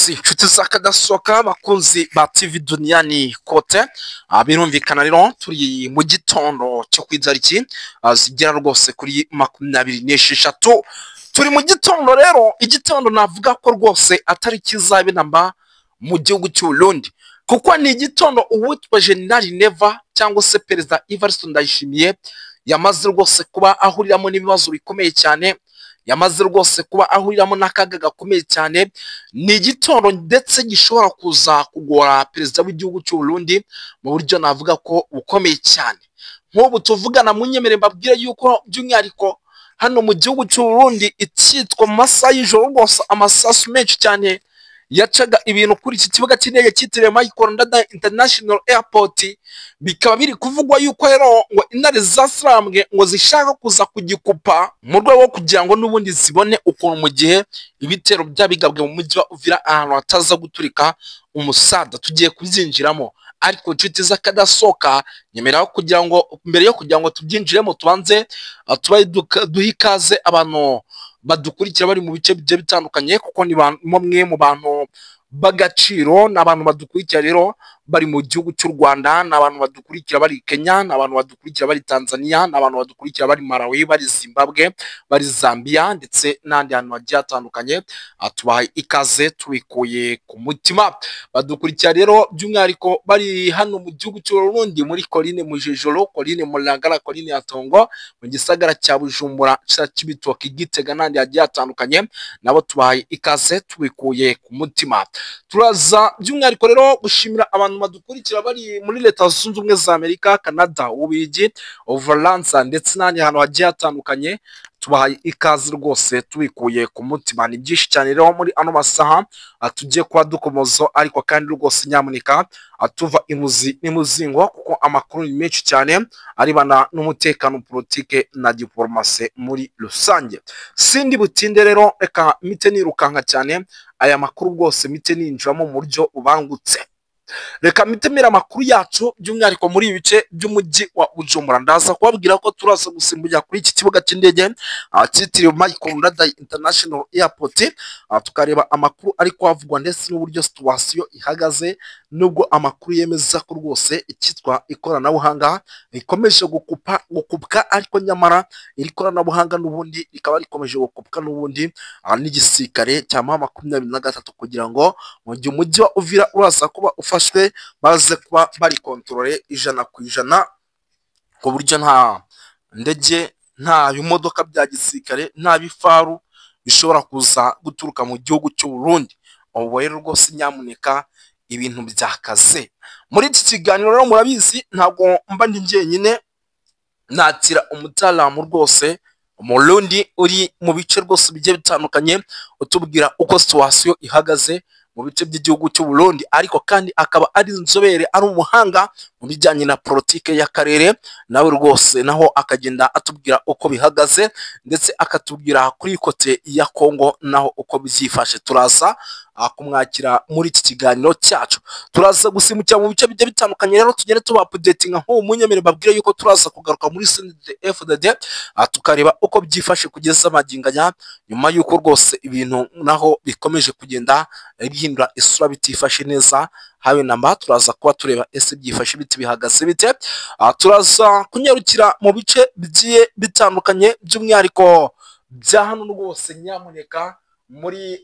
Yes, inshuti z'akadasohoka, bakunzi ba TV Duniani Kote, birumvikana rero turi mu gitondo cyo ku itariki zigera rwose kuri 26. Turi mu gitondo rero, igitondo navuga ko rwose atari kizabe namba mu gihugu cy'u Burundi, kuko ni igitondo uwitwa General Neva cyangwa se Perezida Evariste Ndayishimiye yamaze rwose kuba ahuriramo n'ibibazo bikomeye cyane, yamaze rwose kuba ahuriramo n'akaga gakomeye cyane. Ni igitondo ndetse gishobora kuza kugora perezida w'igihugu cy'u Burundi mu buryo navuga ko bukomeye cyane. Nk'ubu tuvugana, munyemere mbabwire yuko by'umwihariko hano mu gihugu cy'u Burundi icyitwa mu masaha y'ijoro rwose amasasu menshi cyane yacaga ibintu kuri iki kibuga cy'indege cyitiriwe Michael Ndadaye International Airport. Bikaba biri kuvugwa yuko rero ngo intare zasirambwe ngo zishaka kuza kugikupa mu rwego rwo kugira ngo n'ubundi zibone ukuntu mu gihe ibitero byabigabwe mu mujyi wa Uvira ahantu hataza guturika umusada. Tugiye kubyinjiramo, ariko inshuti z'akadasohoka, nyemeraho kugira ngo mbere yo kugira ngo tubyinjiremo tubanze tubaye duhe ikaze abantu badukurikira bari mu bice bigiye bitandukanye, kuko ni bamwe mu bantu b'agaciro. Ni abantu badukurikira rero bari mu gihugu cy'u Rwanda, ni abantu badukurikira bari Kenya, ni abantu badukurikira bari Tanzania, ni abantu badukurikira bari Malawi, bari Zimbabwe, bari Zambia ndetse n'ahandi hantu hagiye hatandukanye. Tubahaye ikaze tubikuye ku mutima. Badukurikira rero by'umwihariko bari hano mu gihugu cy'u Burundi, muri Colline Mujejoro, Colline Murangara, Colline ya Tongo, mu gisagara cya Bujumbura, cya Cibitoke, Gitega n'ahandi hagiye hatandukanye. Nabo tubahaye ikaze tubikuye ku mutima. Turaza by'umwihariko rero gushimira abantu badukurikira bari muri Leta Zunze Ubumwe za Amerika, Canada, Ububiligi, Ubufaransa ndetse n'ahandi hantu hagiye hatandukanye. Tubahaye ikaze rwose tubikuye ku mutima. Ni byinshi cyane rero muri ano masaha tugiye kuba dukomozo, ariko kandi rwose nyamuneka tuva imuzi n'imuzingo, kuko amakuru ni menshi cyane arebana n'umutekano, politike na diplomasi muri rusange. Sindi butinde rero, reka mite nirukanka cyane aya makuru rwose mite ninjiramo mu buryo bubangutse. Reka mitemere amakuru yacu by'umwihariko muri ibi bice by'umujyi wa Bujumbura. Ndaza kubabwira ko turaza gusimbukira kuri iki kibuga cy'indege cyitiriwe Michael Ndadaye International Airport, tukareba amakuru ari kuhavugwa ndetse n'uburyo situation ihagaze, nubwo amakuru yemeza ko rwose icyitwa ikoranabuhanga rikomeje gukupwa, ariko nyamara iri koranabuhanga n'ubundi rikaba rikomeje gukupwa n'ubundi n'igisirikare cya M23, kugira ngo mu gihe umujyi wa Uvira uraza kuba ufashwe baze kuba bari contrôle 100%, ku buryo nta ndege, nta bimodoka bya gisirikare, nta bifaru bishobora kuza guturuka mu gihugu cy'u Burundi. Ubu rero rwose nyamuneka ibintu byakaze. Muri iki kiganiro rero murabizi ntabwo mba ndi njyenyine, nakira umutalamu rwose Umurundi uri mu bice rwose bigiye bitandukanye, utubwira uko situation ihagaze mu bice by'igihugu cy'u Burundi, ariko kandi akaba ari inzobere, ari umuhanga mu bijyanye na politike y'akarere. Nawe rwose naho akagenda atubwira uko bihagaze, ndetse akatubwira kuri côté ya Kongo naho uko byifashe. Turaza kumwakira muri iki kiganiro cyacu. Turaza gusimukira mu bice bigiye bitandukanye rero, tugende tuba updating. Nk'ubu munyemere babwire yuko turaza kugaruka muri CNDD-FDD, tukareba uko byifashe kugeza magingo aya, nyuma yuko rwose ibintu naho bikomeje kugenda bihindura isura, bitifashe neza habe namba. Turaza kuba tureba ese byifashe bite, bihagaze bite. Turaza kunyarukira mu bice bigiye bitandukanye, by'umwihariko bya hano rwose nyamuneka muri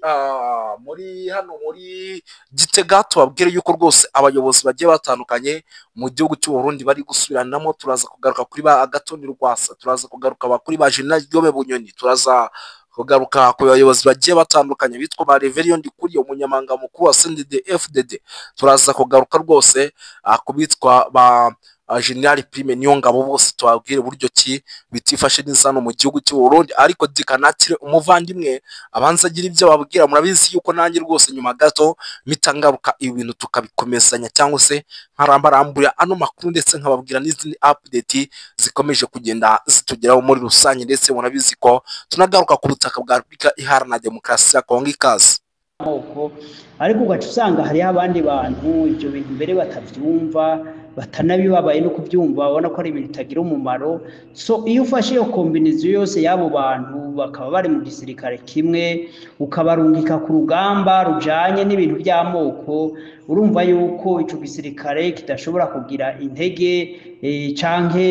hano muri Gitega, tubabwire yuko rwose abayobozi bagiye batandukanye mu gihugu cy'u Burundi bari gusubiranamo. Turaza kugaruka kuri ba Agathon Rwasa, turaza kugaruka kuri ba General Guillaume Bunyoni, turaza kugaruka ku bayobozi bagiye batandukanye bitwa ba Reverien Ndikuriyo, umunyamabanga mukuru wa CNDD-FDD. Turaza kugaruka rwose ku bitwa ba General Prime Niyongabo, bose tubabwire uburyo ki bitifashe neza hano mu gihugu cy'u Burundi. Ariko dikanatire umuvandimwe abanza agira ibyo babwira. Murabizi yuko nanjye rwose nyuma gato mpita ngaruka, ibi bintu tukabikomezanya cyangwa se nkarambarambura ano makuru, ndetse nkababwira n'izindi update zikomeje kugenda zitugeraho muri rusange. Ndetse murabizi ko tunagaruka ku butaka bwa Repubulika Iharanira Demokarasi ya Kongo. Ikaze. Moko, ariko ugaca usanga hariho abandi bantu ibyo bintu mbere batavyumva. batanabibabaye no kubyumva, babona ko ari ibintu bitagira umumaro. So iyo ufashe iyo combinaison yose y'abo bantu bakaba bari mu gisirikare kimwe, ukabarungika ku rugamba rujanye n'ibintu by'amoko, urumva yuko ico gisirikare kidashobora kugira intege canke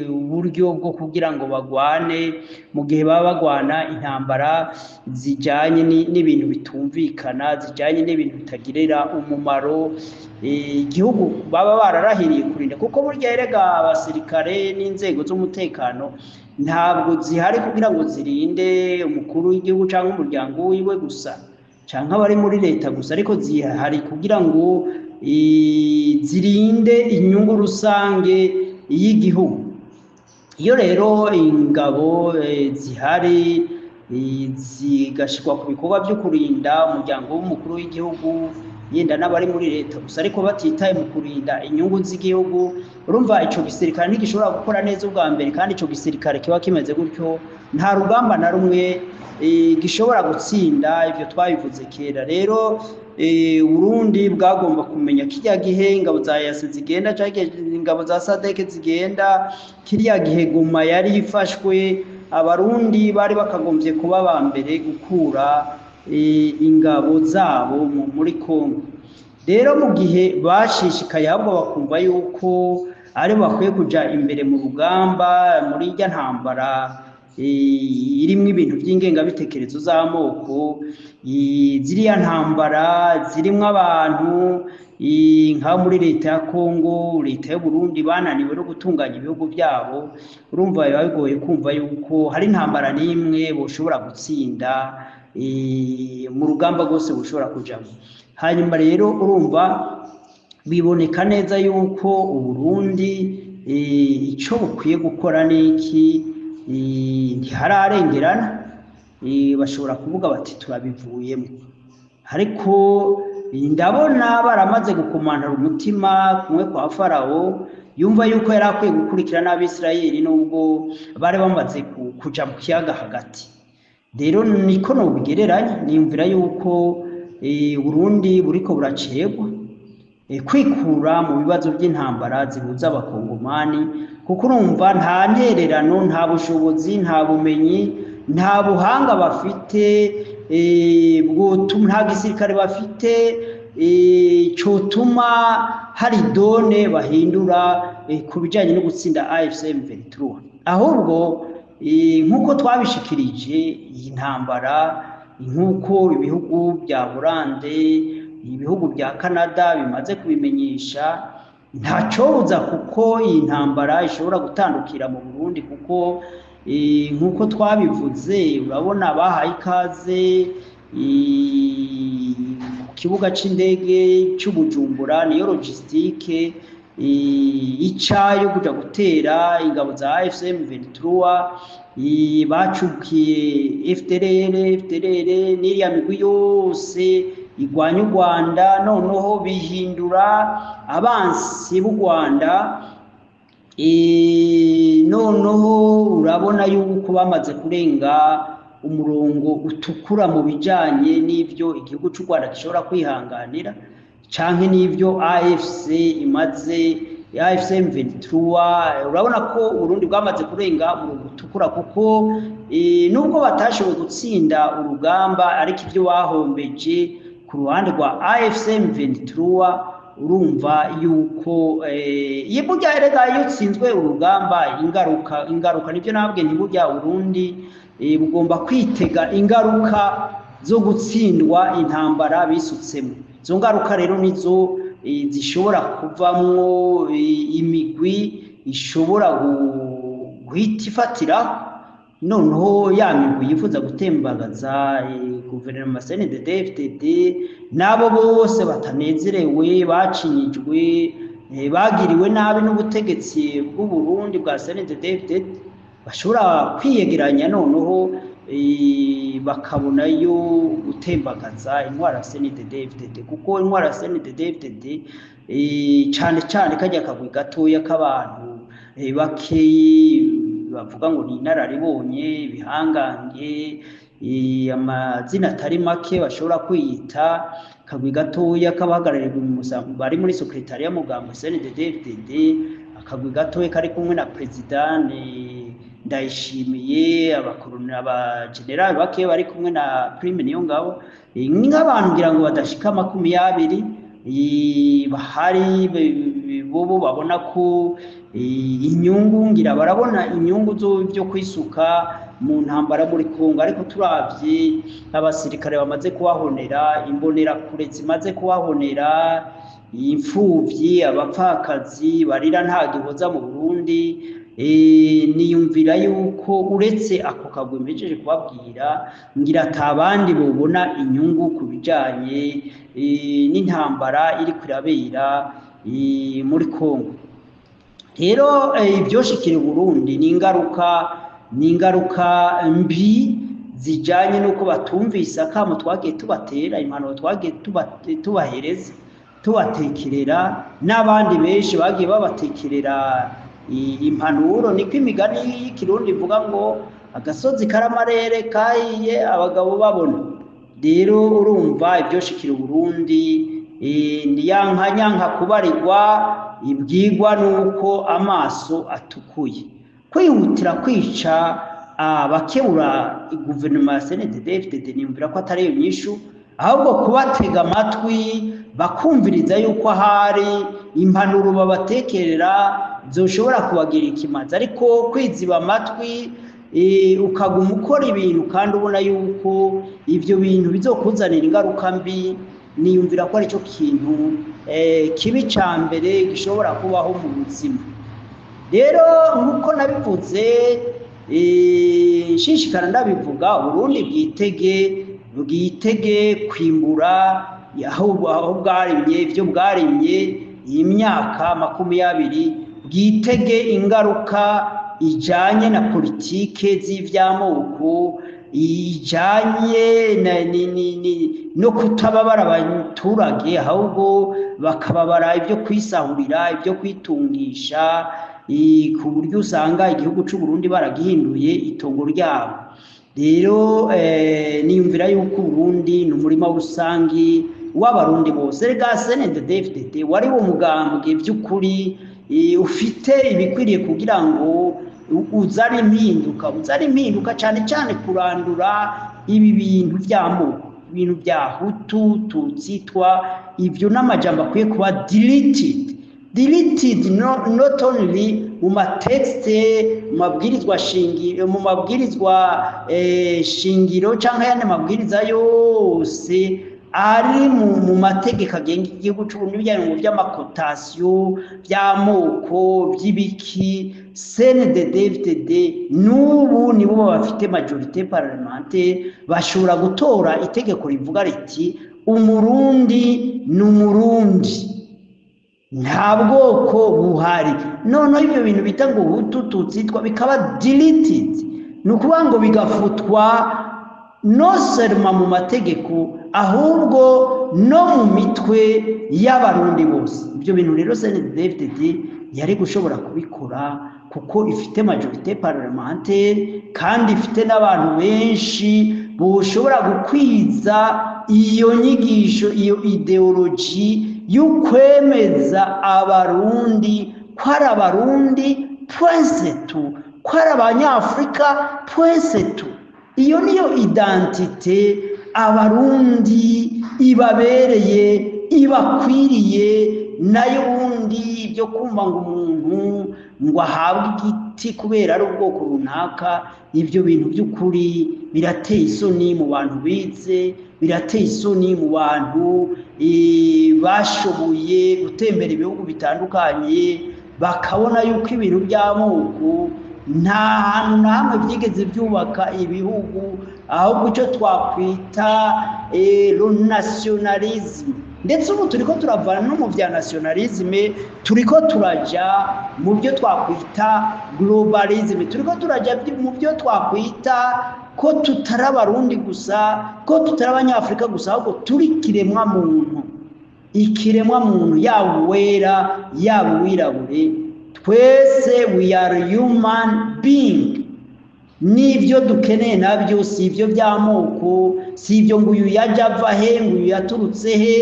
uburyo bwo kugira ngo bagwane mu gihe baba bagwana intambara zijanye n'ibintu bitumvikana, zijanye n'ibintu bitagirira umumaro igihugu baba bararahiriye kurinda. Kuko burya erega abasirikare n'inzego z'umutekano ntabwo zihari kugira ngo zirinde umukuru w'igihugu cyangwa umuryango wiwe gusa canke abari muri leta gusa, ariko zihari kugira ngo zirinde inyungu rusange y'igihugu. Iyo rero ingabo zihari zigashirwa ku bikorwa byo kurinda umuryango w'umukuru w'igihugu yenda n'abari muri leta gusa, ariko batitaye mu kurinda inyungu z'igihugu, urumva ico gisirikare ntigishobora gukora neza ubwa mbere. Kandi ico gisirikare kiba kimeze gutyo nta rugamba na rumwe gishobora gutsinda. Ivyo twabivuze kera. Rero Burundi bwagomba kumenya kirya gihe ingabo za EAC zigenda canke ingabo za SADC zigenda, kirya gihe Goma yari ifashwe, Abarundi bari bakagombye kuba ba mbere gukura ingabo zabo muri Kongo. Rero mu gihe bashishikaye ahubwo bakumva yuko ari bakwiye kuja imbere mu rugamba muri irya ntambara irimwo ibintu by'ingengabitekerezo z'amoko, ziriya ntambara zirimwo abantu nka muri leta ya Kongo, leta y'u Burundi bananiwe no gutunganya ibihugu byabo, urumva biba bigoye kumva yuko hari intambara n'imwe boshobora gutsinda mu rugamba rwose bushobora kujamo. Hanyuma rero urumva biboneka neza yuko Uburundi ico bukwiye gukora niki, ntihararengerana, bashobora kuvuga bati turabivuyemo, ariko ndabona baramaze gukomantara umutima kumwe kwa Farawo, yumva yuko yari akwiye gukurikira n'Abisirayeli nubwo bari bamaze kuja mu kiyaga hagati. Rero niko nobigereranya, niyumvira yuko Burundi buriko buracegwa kwikura mu bibazo by'intambara zihuza Abakongomani, kuko urumva nta ntererano, nta bushobozi, nta bumenyi, nta buhanga bafite, nta gisirikare bafite cotuma hari done bahindura ku bijanye no gutsinda AFC M23. Ahubwo nk'uko twabishikirije iyi ntambara, nk'uko ibihugu bya Holande, ibihugu bya Canada bimaze kubimenyesha, ntacobuza kuko iyi ntambara ishobora gutandukira mu Burundi, kuko nk'uko twabivuze urabona bahaye ikaze ku kibuga c'indege c'Ubujumbura, niyo logistique ica yo kuja gutera ingabo za AFC M23, bacukiye FDLR, FDLR n'iriya migwi yose igwanya u Rwanda, noneho bihindura abansi b'u Rwanda. Noneho urabona yuko bamaze kurenga umurongo utukura mu bijanye n'ivyo igihugu c'u Rwanda gishobora kwihanganira, canke n'ivyo AFC imaze, AFC M23. Urabona ko Burundi bwamaze kurenga umurongo utukura, kuko nubwo batashoboye gutsinda urugamba, ariko ivyo bahombeje ku ruhande rwa AFC M23, urumva yuko burya erega iyo utsinzwe urugamba ingaruka nibyo nabwe ntiburya Burundi bugomba kwitega ingaruka zo gutsindwa intambara bisutsemo. Izo ngaruka rero nizo zishobora kuvamwo imigwi ishobora guhita ifatira noneho ya migwi yifuza gutembagaza guverinoma CNDD-FDD, n'abo bose batanezerewe, bacinyijwe, bagiriwe nabi n'ubutegetsi bw'u Burundi bwa CNDD-FDD, bashobora kwiyegeranya noneho bakabonayo gutembagaza intwara CNDD-FDD, kuko intwara CNDD-FDD cane cane kajya kagwi gatoya k'abantu bakeyi bavuga ngo ni inararibonye, ibihangange, amazina atari make bashobora kwiyita, akagwi gatoya k'abahagarariye bari muri secrétariat mugambwe CNDD-FDD, akagwi gatoya kari kumwe na président Ndayishimiye, abakoroni, abagenerali bake bari kumwe na Prime Niyongabo, nk'abantu ngira ngo badashika 20 bahari bobo babona ko inyungu, ngira barabona inyungu zo kwisuka mu ntambara muri Kongo. Ariko turavye abasirikare bamaze kuhahonera, imbonerakure zimaze kuhahonera, imfuvyi, abapfakazi barira nta gihoza mu Burundi, niyumvira yuko uretse ako kagwi mpejeje kubabwira, ngira ata bandi bobona inyungu ku bijanye n'intambara iriko irabera muri Kongo. Rero ibyoshikira Burundi ni ingaruka mbi zijanye n'uko batumvise akamo twagiye tubatera, impanuro twagiye tubahereza, tubatekerera, n'abandi benshi bagiye babatekerera impanuro. Niko imigani y'ikirundi ivuga ngo agasozi karamarere kahiye abagabo babona. Rero urumva ibyoshikira Burundi ni yanka nyanka kubarirwa ibwirwa nuko amaso atukuye. Kwihutira kwica abakebura guverinoma ya CNDD-FDD, niyumvira ko atari iyo nyishu, ahubwo kubatega amatwi bakumviriza yuko ahari impanuro babatekerera zoshobora kubagira ikimazi. Ariko kwiziba amatwi, ukaguma ukora ibintu kandi ubona yuko ibyo bintu bizokuzanira ingaruka mbi, niyumvira ko aricyo kintu kibi ca mbere gishobora kubaho mu buzima. Rero nk'uko nabivuze, nshishikara ndabivuga, Burundi bwitege kwimbura aho bwarimye ibyo bwarimye iyi myaka 20, bwitege ingaruka ijanye na politike z'ivy'amoko, ijanye no kutababara abaturage, ahubwo bakababara ibyo kwisahurira, ibyo kwitungisha, ku buryo usanga igihugu c'u Burundi baragihinduye itongo ryabo. Rero niyumvira yuko Burundi ni umurima rusangi w'abarundi bose. Rega CNDD-FDD wari wo mugambwe by'ukuri ufite ibikwiriye kugira ngo uzane impinduka, uzane impinduka cyane cyane kurandura ibi bintu by'amoko, ibintu bya Hutu, Tutsi, Twa. Ibyo n'amajambo akwiye kuba deleted, no, not only mu ma textes, mu mabwirizwa shingiro, mu mabwirizwa shingiro cyangwa ayandi mabwiriza yose ari mu mategeko agenga igihugu c'Uburundi, bijyanye mu by'ama cotation, by'amoko, by'ibiki. CNDD-FDD n'ubu nibo bafite majorité parlementaire, bashobora gutora itegeko rivuga riti umurundi ni umurundi, nta bwoko buhari. Noneho ibyo bintu bita ngo Hutu, Tutsi, Twa bikaba deleted, ni ukuvuga ngo bigafutwa non seulement mu mategeko, ahubwo no mu mitwe y'abarundi bose. Ibyo bintu rero CNDD-FDD yari gushobora kubikora kuko ifite majorité parlementaire kandi ifite n'abantu benshi boshobora gukwiza iyo nyigisho, iyo idéologie y'ukwemeza abarundi ko ari abarundi, point c'est tout, ko ari abanyafurika, point c'est tout. Iyo niyo identité abarundi ibabereye, ibakwiriye. Nayo ubundi ibyo kumva ngo umuntu ngo ahabwe igiti kubera ari ubwoko runaka, ibyo bintu by'ukuri birateye isoni mu bantu bize, birateye isoni mu bantu bashoboye gutembera ibihugu bitandukanye, bakabona yuko ibintu by'amoko nta hantu na hamwe byigeze byubaka ibihugu, ahubwo icyo twakwita nationalisme. Ndetse ubu turiko turavana no mu bya nationalisme, turiko turaja mu byo twakwita globalisme, turiko turaja mu byo twakwita ko tutari abarundi gusa, ko tutari abanyafurika gusa, ahubwo turi ikiremwa muntu, ikiremwa muntu, yaba uwera, yaba uwirabure, twese we are human being. N'ibyo dukeneye nabyo si ibyo by'amoko, si ibyo ngo uyu yajya ava he, ngo uyu yaturutse he.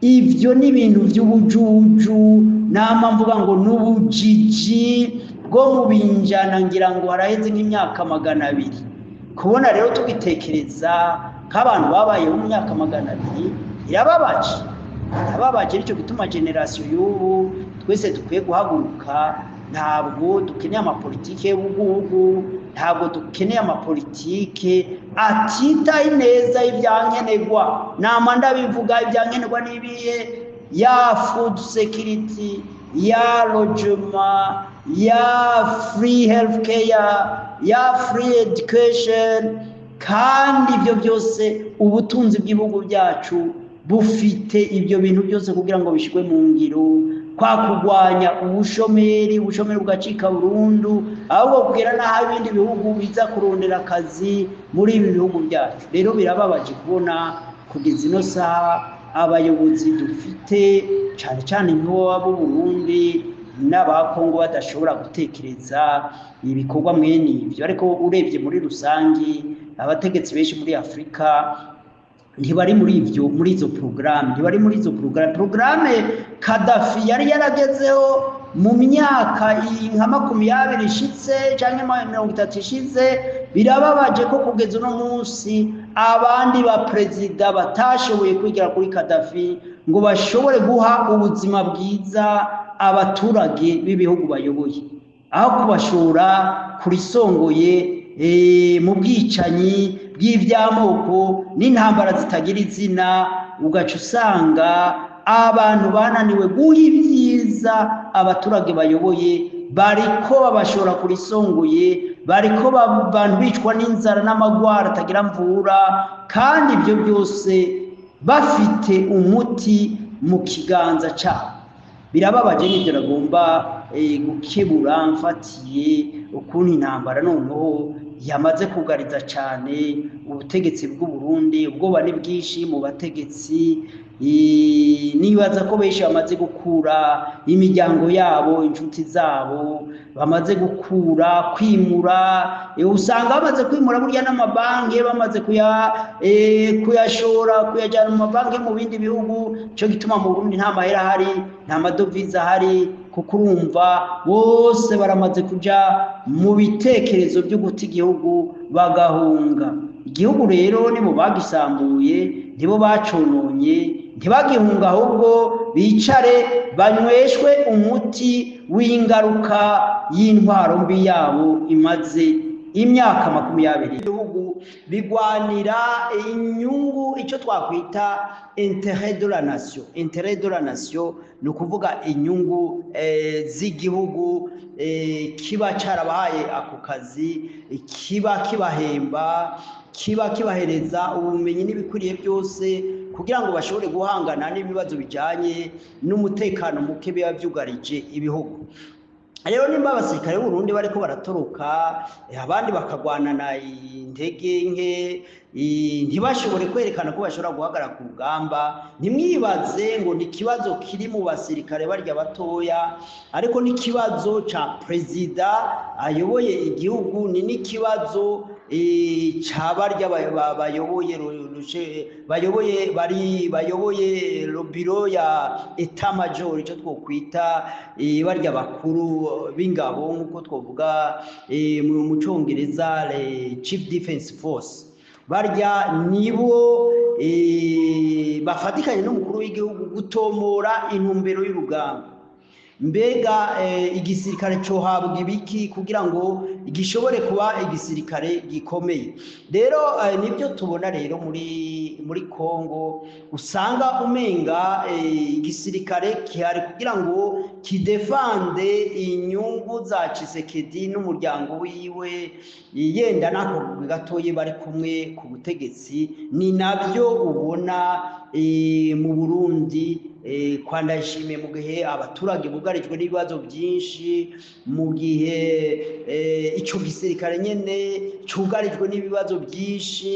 Ibyo ni ibintu by'ubujuju, nama mvuga ngo n'ubujiji bwo mu binjana, ngira ngo haraheze nk'imyaka 200. Kubona rero tugitekereza nk'abantu babayeho mu myaka 200 irababaje, irababaje. Nicyo gituma génération y'ubu twese dukwiye guhaguruka. Ntabwo dukeneye amapolitike y'ubugugu, ntabwo dukeneye amapolitike atitaye neza ibyankenerwa. Nama ndabivuga, ibyankenerwa n'ibihe? Ya food security, ya logement, ya free health care, ya free education. Kandi ibyo byose, ubutunzi bw'ibihugu byacu bufite ibyo bintu byose kugira ngo bishyirwe mu ngiro, kwa kurwanya ubushomeri, ubushomeri bugacika burundu, ahubwo kugera n'aho ibindi bihugu biza kurondera akazi muri ibi bihugu byacu. Rero birababaje kubona kugeza ino saha abayobozi dufite, cyane cyane nk'uwo Burundi n'abakongo, badashobora gutekereza ibikorwa mwene ibyo. Ariko urebye muri rusange, abategetsi benshi muri Afurika ntibari muri ibyo, muri izo porogaramu, ntibari muri izo porogaramu. Porogaramu Kadafi yari yaragezeho mu myaka nka 20 ishitse cyangwa 30 ishize, birababaje ko kugeza uno munsi abandi ba perezida batashoboye kwigira kuri Kadafi ngo bashobore guha ubuzima bwiza abaturage b'ibihugu bayoboye, aho kubashora kurisongoye mu bwicanyi bw'iby'amoko n'intambara zitagira izina, ugaca usanga abantu bananiwe guha ibyiza abaturage bayoboye, bariko babashora kurisongoye, bariko abantu bicwa n'inzara n'amagwara atagira mvura, kandi ibyo byose bafite umuti mu kiganza cyabo. Birababaje, n'ibyo nagomba gukebura mfatiye ukuntu intambara noneho yamaze kugariza cyane ubutegetsi bw'u Burundi. Ubwoba ni bwinshi mu bategetsi, nibaza ko benshi bamaze gukura imiryango yabo, inshuti zabo bamaze gukura, kwimura. Usanga bamaze kwimura burya n'amabanki bamaze kuyashora, kuyajyana mu mabanki mu bindi bihugu. Cyo gituma mu Burundi nta mahera ahari, nta madovize ahari, kuko urumva bose baramaze kuja mu bitekerezo byo guta igihugu bagahunga igihugu. Rero nibo bagisambuye, nibo bacononye, ntibagihunga, ahubwo bicare banyweshwe umuti w'ingaruka y'intwaro mbi yabo imaze imyaka 20. Ibihugu bigwanira inyungu, icyo twakwita intérêt de la nation. Intérêt de la nation ni ukuvuga inyungu z'igihugu kiba carabahaye ako kazi, kiba kibahemba, kiba kibahereza ubumenyi n'ibikwiriye byose kugira ngo bashobore guhangana n'ibibazo bijyanye n'umutekano muke biba byugarije ibihugu. Rero nimba abasirikare b'Uburundi bariko baratoroka, abandi bakagwanana intege nke, ntibashobore kwerekana ko bashobora guhagarara ku rugamba, ntimwibaze ngo ni ikibazo kiri mu basirikare barya batoya, ariko n'ikibazo ca perezida ayoboye igihugu, ni n'ikibazo ca barya bayoboye bayoboye bari bayoboye bureau ya état-major, icyo twokwita barya bakuru b'ingabo, nk'uko twovuga mu Congereza Chief Defense Force. Barya nibo bafatikanye n'umukuru w'igihugu gutomora intumbero y'urugamba. Mbega igisirikare cohabwa ibiki kugira ngo gishobore kuba igisirikare gikomeye? Rero nibyo tubona rero muri Kongo, usanga umenga igisirikare kihari kugira ngo kidefande inyungu za Tshisekedi n'umuryango wiwe, yenda n'ako gatoyi bari kumwe ku butegetsi. Ni nabyo ubona mu Burundi kwa Ndayishimiye, mu gihe abaturage bugarijwe n'ibibazo byinshi, mu gihe ico gisirikare nyene cugarijwe n'ibibazo byinshi,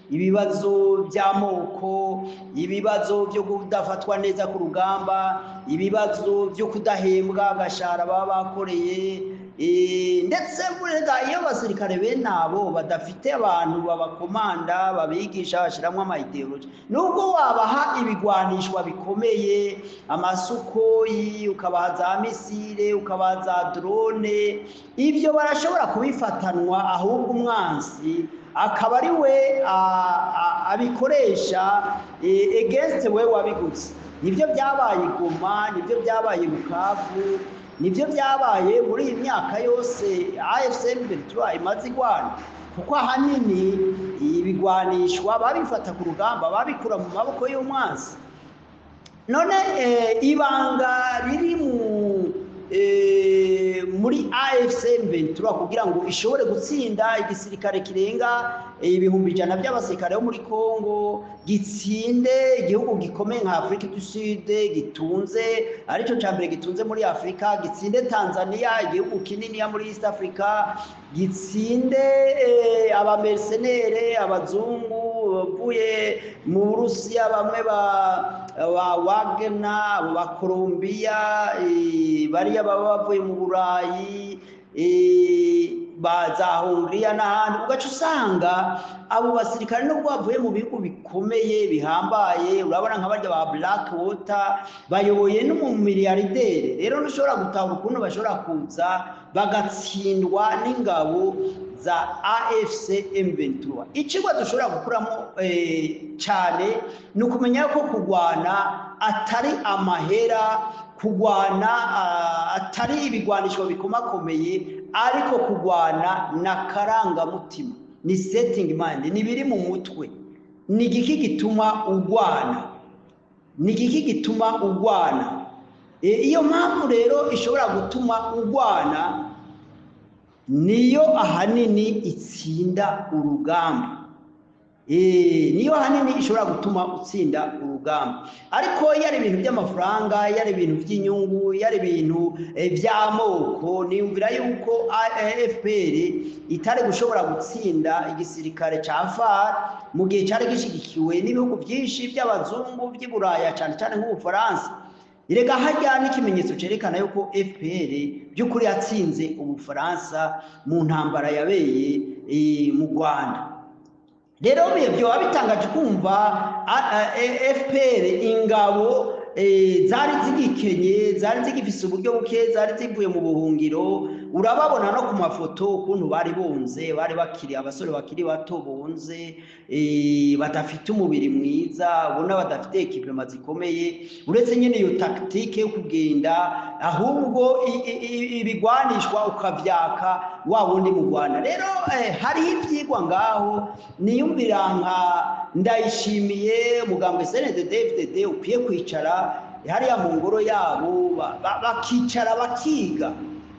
ibibazo by'amoko, ibibazo byo kudafatwa neza ku rugamba, ibibazo byo kudahembwa agashahara baba bakoreye. Ndetse burega iyo abasirikare bene abo badafite abantu babakomanda, babigisha, bashiramwo ama idéologie, nubwo wabaha ibigwanishwa bikomeye, amasukoyi, ukabaha za missile, ukabaha za drone, ivyo barashobora kubifatanwa, ahubwo umwansi akaba ari we abikoresha against we wabiguze. Nibyo byabaye i Goma, nibyo byabaye i Bukavu, nibyo byabaye muri iyi myaka yose AFC M23 imaze igwana, kuko ahanini ibigwanishwa babifata ku rugamba, babikura mu maboko y'umwansi. None ibanga riri muri AFC M23 kugira ngo ishobore gutsinda igisirikare kirenga 100,000 by'abasirikare bo muri Congo, gitsinde igihugu gikomeye nka Afrique du Sud gitunze, arico ca mbere gitunze muri Afrika, gitsinde Tanzania igihugu kinini ya muri East Africa, gitsinde abamercenaires abazungu bavuye mu Burusiya, bamwe ba Wagner, abo ba Colombia, bariya baba bavuye mu Burayi, ba za Hongria n'ahandi, ugaca usanga abo basirikare nubwo bavuye mu bihugu bikomeye bihambaye, urabona nka barya ba Black Water bayoboye n'umumiliyardere. Rero ntushobora gutahura ukuntu bashobora kuza bagatsindwa n'ingabo za AFC M23. Icigwa dushobora gukuramo cyane ni ukumenya ko kurwana atari amahera, kurwana atari ibigwanisho bikomakomeye, ariko kurwana na karangamutima, ni setting mind, ni biri mu mutwe. Ni igiki gituma urwana? Ni igiki gituma urwana? Iyo mpamvu rero ishobora gutuma urwana niyo ahanini itsinda urugamba. Niyo ahanini ishobora gutuma utsinda urugamba. Ariko iyo ari ibintu by'amafaranga, iyo ari ibintu by'inyungu, iyo ari ibintu by'amoko, niyumvira yuko FPR itari gushobora gutsinda igisirikare ca FAR mu gihe cyari gishigikiwe n'ibihugu byinshi by'abazungu by'i Buraya, cyane cyane nk'Ubufaransa. Erega harya n'ikimenyetso cerekana yuko FPR by'ukuri yatsinze Ubufaransa mu ntambara yabeye mu Rwanda. Rero byoba bitangaje kumva FPR ingabo zari zigikenye, zari zigifise uburyo buke, zari zivuye mu buhungiro. Urababona no ku mafoto ukuntu bari bonze, bari bakiri abasore bakiri bato bonze, badafite umubiri mwiza, ubona badafite équipement zikomeye, uretse nyine iyo tactique yo kugenda ahubwo ibigwanishwa ukavyaka wa wundi mu Rwanda. Rero hariho ivyigwa ngaho niyumvira nka Ndayishimiye, mugambwe CNDD-FDD ukwiye kwicara hariya mu ngoro yabo, bakicara bakiga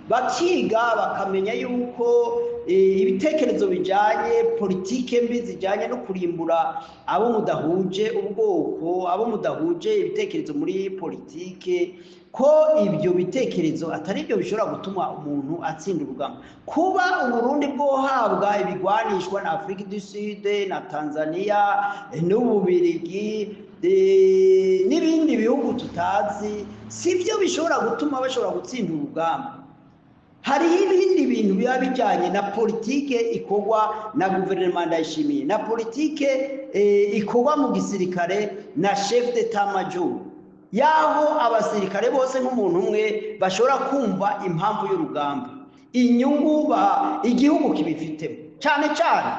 bakamenya yuko ibitekerezo bijanye politike mbi zijanye no kurimbura abo mudahuje ubwoko, abo mudahuje ibitekerezo muri politike, ko ibyo bitekerezo atari byo bishobora gutuma umuntu atsinda urugamba. Kuba Uburundi bwohabwa ibigwanishwa na Afrique du Sud na Tanzania n'Ububirigi n'ibindi bihugu tutazi, si byo bishobora gutuma bashobora gutsinda urugamba. Hariho ibindi bintu biba bijyanye na politike ikorwa na guverinoma Ndayishimiye, na politike ikorwa mu gisirikare na chef d'état major, yaho abasirikare bose nk'umuntu umwe bashobora kumva impamvu y'urugamba, inyungu igihugu kibifitemo, cyane cyane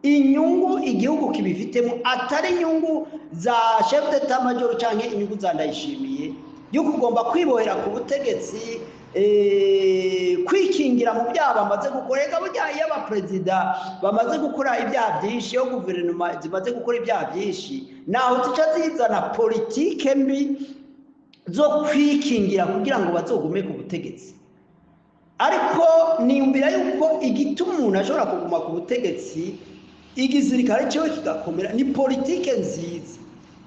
inyungu igihugu kibifitemo, atari inyungu za chef d'état major cyangwa inyungu za Ndayishimiye yo kugomba kwibohera ku butegetsi, kwikingira mu byaha bamaze gukora. Ega burya iyo abaperezida bamaze gukora ibyaha byinshi, iyo guverinoma zimaze gukora ibyaha byinshi, naho zica zizana politike mbi zo kwikingira kugira ngo bazogume ku butegetsi. Ariko niyumvira yuko igituma umuntu ashobora kuguma ku butegetsi, igisirikare cyiwe kigakomera, ni politike nziza,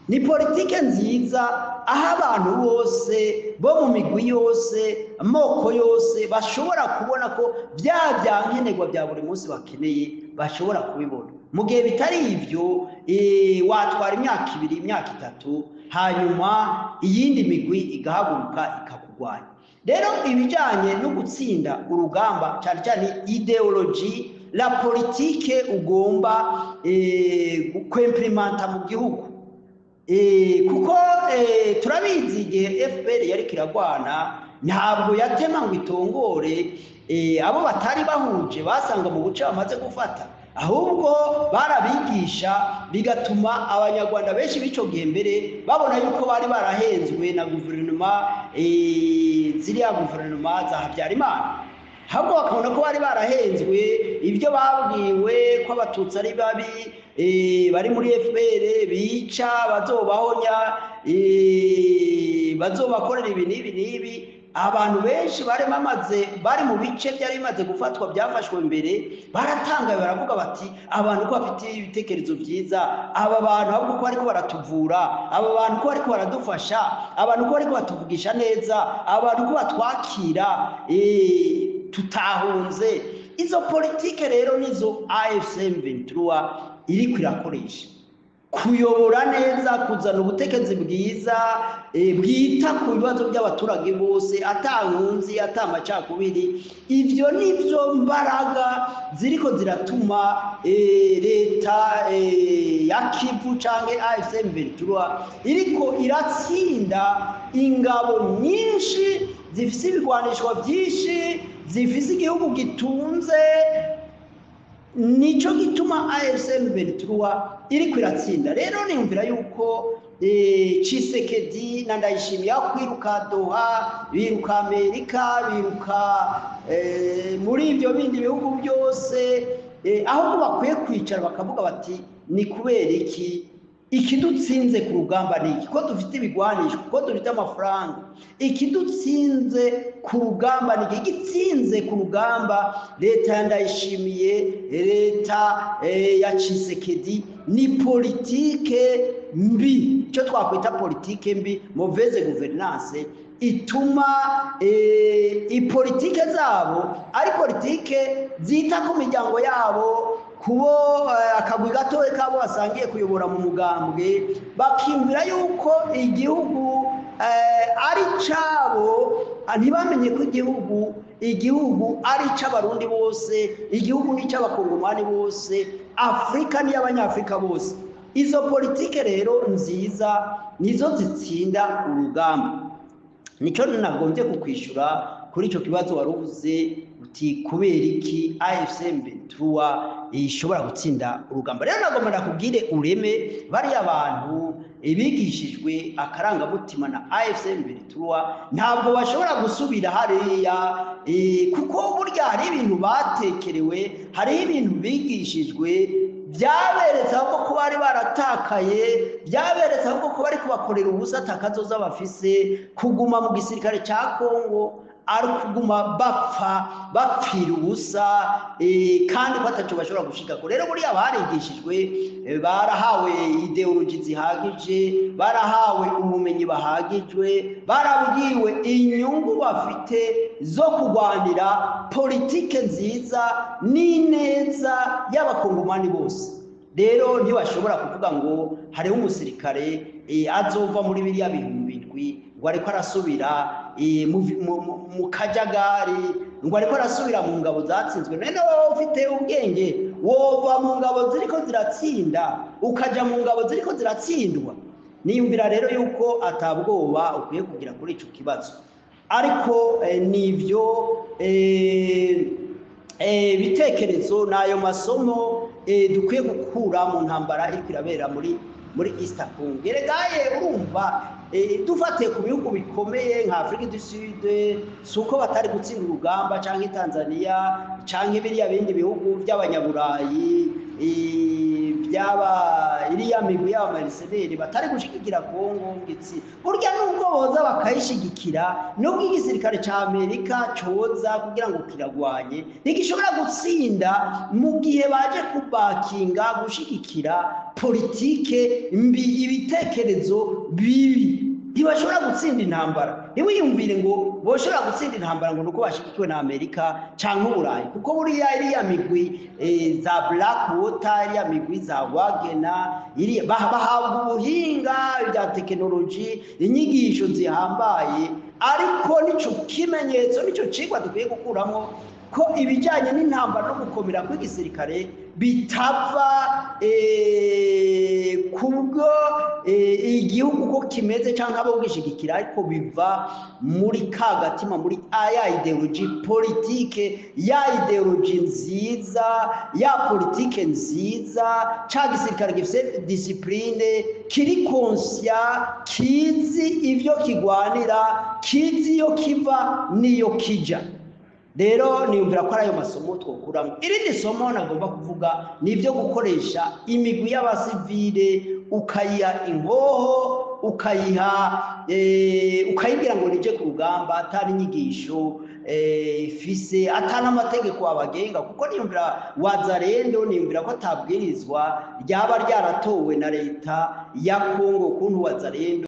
ni politike nziza aho abantu bose bo mu migwi yose, amoko yose, bashobora kubona ko bya byankenerwa bya buri munsi bakeneye bashobora kubibona. Mu gihe bitari ibyo, watwara imyaka 2, imyaka 3, hanyuma iyindi migwi igahaguruka ikakugwanya. Rero ibijyanye no gutsinda urugamba, cyane cyane idéologie, la politique ugomba kw'implémenta mu gihugu, kuko turabizi, igihe FPR yariko iragwana, ntabwo yatema ngo itongore abo batari bahuje basanga mu buce bamaze gufata, ahubwo barabigisha, bigatuma Abanyarwanda benshi b'ico gihe mbere babona yuko bari barahenzwe na guverinoma, ziriya guverinoma za Habyarimana, ahubwo bakabona ko bari barahenzwe ibyo babwiwe ko Abatutsi ari babi, bari muri FPR, bica, bazobahonya, bazobakorera ibi n'ibi n'ibi. Abantu benshi bari bamaze bari mu bice byari bimaze gufatwa, byafashwe mbere, baratangaye, baravuga bati: "Abantu ko bafite ibitekerezo byiza, aba bantu ahubwo ko bariko baratuvura, aba bantu ko bariko baradufasha, abantu ko bariko batuvugisha neza, abantu ko batwakira, tutahunze." Izo politike rero nizo AFC M23 iriko irakoresha: kuyobora neza, kuzana ubutegetsi bwiza, bwita ku bibazo by'abaturage bose, ata nkunzi, ata amacakubiri. Ivyo nivyo mbaraga ziriko ziratuma leta ya Kivu canke AFC M23 iriko iratsinda ingabo nyinshi zifise ibigwanishwa byinshi, zifise igihugu gitunze. Nico gituma AFC M23 iriko iratsinda. Rero niyumvira yuko Tshisekedi na Ndayishimiye, aho kwiruka Doha, biruka Amerika, biruka muri ibyo bindi bihugu byose, ahubwo bakwiye kwicara bakavuga bati: "Ni kubera iki? Ikidutsinze ku rugamba ni iki? Ko dufite ibigwanisho, ko dufite amafaranga, ikidutsinze ku rugamba ni iki?" Igitsinze ku rugamba leta ya Ndayishimiye, leta ya Tshisekedi, ni politike mbi, icyo twakwita politike mbi, mauvaise gouvernance, ituma ipolitike zabo ari politike zita ku miryango yabo, kubo akagwi gatoya kabo basangiye kuyobora mu mugambwe, bakiyumvira yuko igihugu ari cabo, ntibamenye ko igihugu ari ic'Abarundi bose, igihugu ni ic'Abakongomani bose, Afurika ni iy'Abanyafurika bose. Izo politike rero nziza nizo zitsinda urugamba. Nico nagombye kukwishura kuri ico kibazo wari uvuze uti: "Kubera iki AFC M23 ishobora gutsinda urugamba?" Rero nagomba ndakubwire ureme bariya bantu bigishijwe akarangamutima na AFC M23 ntabwo bashobora gusubira hariya, kuko burya hari ibintu batekerewe, hariho ibintu bigishijwe byaberetse ahubwo ko bari baratakaye, byaberetse ahubwo ko bari kubakorera ubusa, atakazoza bafise. Kuguma mu gisirikare cya Kongo ari ukuguma bapfa, bapfira ubusa, kandi ko ataco bashobora gushikako. Rero buriya barigishijwe, barahawe idéologie zihagije, barahawe ubumenyi bahagijwe, barabwiwe inyungu bafite zo kurwanira politike nziza n'ineza y'Abakongomani bose. Rero ntibashobora kuvuga ngo hariho umusirikare azova muri biriya 7000 ngo ariko arasubira mu kajagari, ngo ariko arasubira mu ngabo zatsinzwe. None wowe ufite ubwenge wova mu ngabo ziriko ziratsinda ukaja mu ngabo ziriko ziratsindwa? Niyumvira rero yuko atabwoba ukwiye kugira kuri ico kibazo, ariko nivyo bitekerezo n'ayo masomo dukwiye gukura mu ntambara iriko irabera muri East Congo. Eregaye urumva, dufatiye ku bihugu bikomeye nka Afrique du Sud, si uko batari gutsinda urugamba, canke Tanzania, canke biriya bindi bihugu by'Abanyaburayi, byaba iriya migwi y'abamercenaires batari gushigikira Kongo ngitsi. Burya nubwo boza bakayishigikira, nubwo igisirikare ca Amerika coza kugira ngo kiragwanye, ntigishobora gutsinda mu gihe baje kubakinga gushigikira politike mbi, ibitekerezo bibi. Ntibashobora gutsinda intambara. Ntiwiyumvire ngo boshobora gutsinda intambara ngo nuko bashigikiwe na Amerika canke Uburayi, kuko buriya iriya migwi za Black Water, iriya migwi za Wagner, iriya bahabwa ubuhinga bya tekinoloji, inyigisho zihambaye. Ariko nico kimenyetso, nico cigwa dukwiye gukuramo ko ibijyanye n'intambara no gukomera kw'igisirikare bitava kubwo igihugu ko kimeze cyangwa abo gishigikira, ariko biva muri ka gatima, muri ya idéologie politique, ya idéologie nziza, ya politike nziza, ca gisirikare gifise discipline, kiri conscient, kizi ivyo kigwanira, kizi iyo kiva n'iyo kija. Rero niyumvira ko ari ayo masomo twokuramo. Irindi somo nagomba kuvuga ni ibyo gukoresha imigwi y'abasivile, ukayiha inkoho, ukayiha ukayibwira ngo nije ku rugamba, atari inyigisho ifise, atari amategeko abagenga. Kuko niyumvira Wazalendo, niyumvira ko atabwirizwa ryaba ryaratowe na leta ya Kongo kuntu Wazalendo